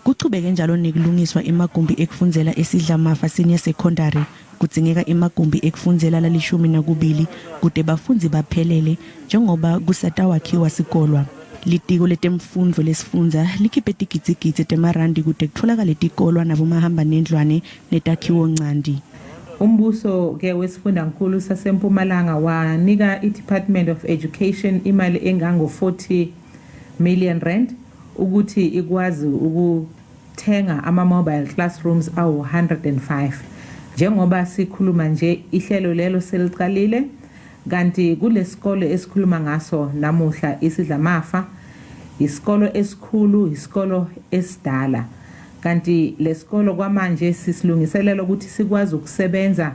Kuchubeke njalo nekulungiswa emagumbi ekufundzela eSidlamafa Senior Secondary. Kudzingeka emagumbi ekufundzela lalishumi nakubili kute bafundzi baphelele njengoba kusatawakhiwa sikolwa. Litiko letemfundvo lesifundza likhiphe tigidzigidzi temarandi kute kutfolakale tikolwa nabomahambanendlwane netakhiwonchanti. Umbuso ke wesifundankulu saseMpumalanga wanika i-Department of Education imali engango-40 million rand ukuthi ikwazi ukuthenga ama-mobile classrooms awu-105. Njengoba sikhuluma nje ihlelo lelo seliqalile kanti kulesikole esikhuluma ngaso namuhla iSidlamafa isikolo esikhulu isikolo esidala kanti lesikolo kwamanje sisilungiselela ukuthi sikwazi ukusebenza.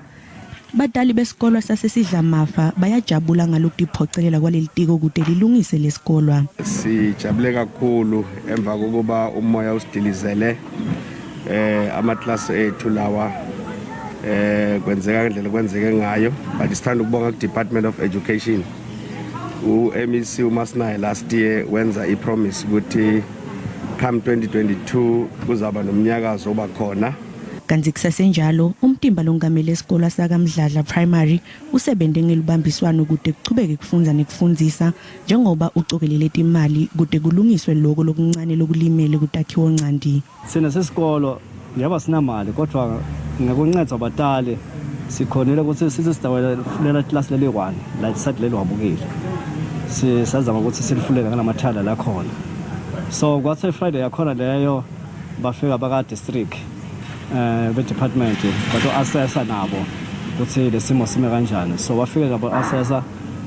Batali besikolwa saseSidlamafa bayajabula ngalokutiphocelela kwalelitiko kute lilungise lesikolwa. Sijabule kakhulu emva kokuba umoya usidilizele eh amaklasi ethu lawa eh kwenzeka ngendlela kwenzeke ngayo but sithanda ukubonga ku Department of Education u-MEC uMasinaye last year wenza i-promise ukuthi come 2022 kuzaba nomnyakazo oba khona. Kantsi kusasenjalo, umtimba longamele esikolwa sakaMdladla Primary usebente ngelubambiswano kute kuchubeke kufundza nekufundzisa njengoba ucokelele timali kute kulungiswe loko lokuncane lokulimele kutakhiwonchanti. Tsine sisikolo ngeba sinamali kodvwa ngekuncedza batali sikhonile kutsi sitsi sitawufulela klasi leli-one la side leliwabukile sisazama kutsi silifulele ngalamathala lakhona so kwatsi Friday yakhona leyo bafika baka-district eh be-department bato-assessa nabo kutsi lesimo sime kanjani so bafike nabo-assessa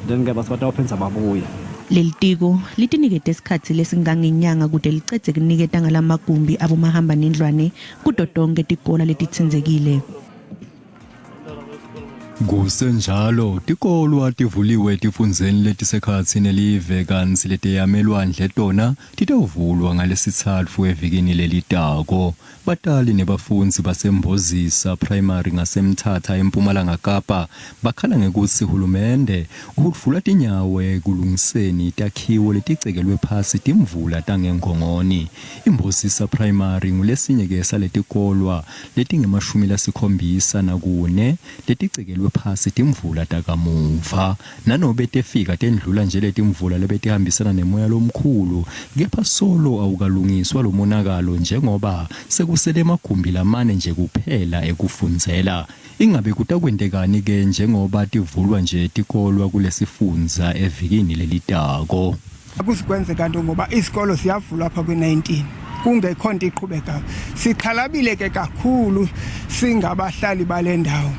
then ke batsi batawuphindza babuye. Lelitiko litinikete sikhatsi lesingangenyanga kute licedze kuniketa ngalamagumbi abomahambanendlwane kuto tonkhe tikolo letitsintsekile. Kusenjalo, tikolwa tivuliwe etifundzeni letisekhatsi nelive kantsi leteyame elwandle tona titawuvulwa ngaLesitsatfu evikini lelitako. Batali nebafundzi baseMbozisa Primary ngaseMthatha eMpumalanga Kapa bakhala ngekutsi hulumende uhudvula tinyawo ekulungiseni takhiwo leticekelwe phasi timvula tangeNgongoni. IMbozisa Primary ngulesinye-ke saletikolwa letingemashumi lasikhombisa nakune leticekelwe phasi timvula takamuva. Nanobe tefika tendlula nje letimvula lebetihambisana nemoya lomkhulu, kepha solo awukalungiswa lomonakalo njengoba sekusele emagumbi lamane nje kuphela ekufundzela. Ingabe kutakwentekani ke njengoba tivulwa nje tikolwa kulesifundza evikini lelitako? Akuzikwenzeka nto ngoba izikolo ziyavulwa apha kwi-19 kungekho nto iqhubekayo. Sixhalabile ke kakhulu singabahlali bale ndawo,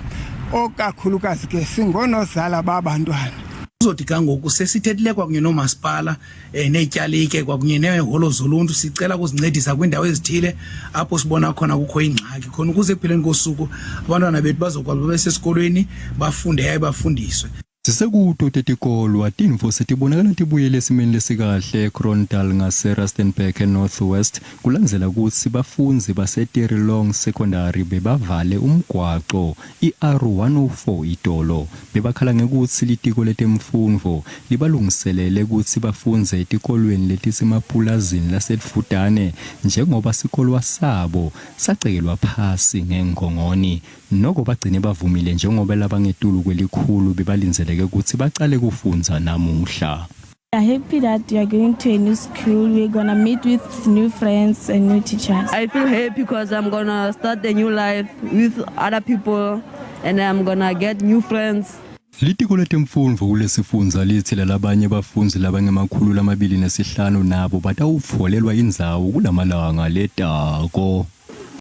okakhulukazi ke singoonozala babantwana. Kuzothi ga ngoku sesithethile kwakunye noomasipala um neetyalike kwakunye neeholo zoluntu sicela ukuzincedisa kwiindawo ezithile apho sibona khona kukho ingxaki khona ukuze ekupheleni kosuku abantwana bethu bazokwazi babe sesikolweni bafunde yaye bafundiswe. Sisekuto tetikolwa, tintfo setibonakala tibuyele esimeni lesikahle eKroondal ngaseRustenburg eNorth West kulandzela kutsi bafundzi baseTirelong Secondary bebavale umgwaco i-R104 itolo. Bebakhala ngekutsi Litiko Letemfundvo libalungiselele kutsi bafundze etikolweni letisemapulazini lasedvutane njengoba sikolwa sabo sacekelwa phasi ngengongoni. Noko bagcine bavumile njengoba labangetulu kwelikhulu bebalindzeleke kutsi bacale kufundza namuhla. We are happy that we are going to a new school. We're gonna meet with new friends and new teachers. I feel happy because I'm gonna start a new life with other people and I'm gonna get new friends. Litiko letemfundvo kulesifundza litsi lalabanye bafundzi labangemakhulu lamabili nesihlanu nabo batawutfolelwa indzawo kulamalanga letako.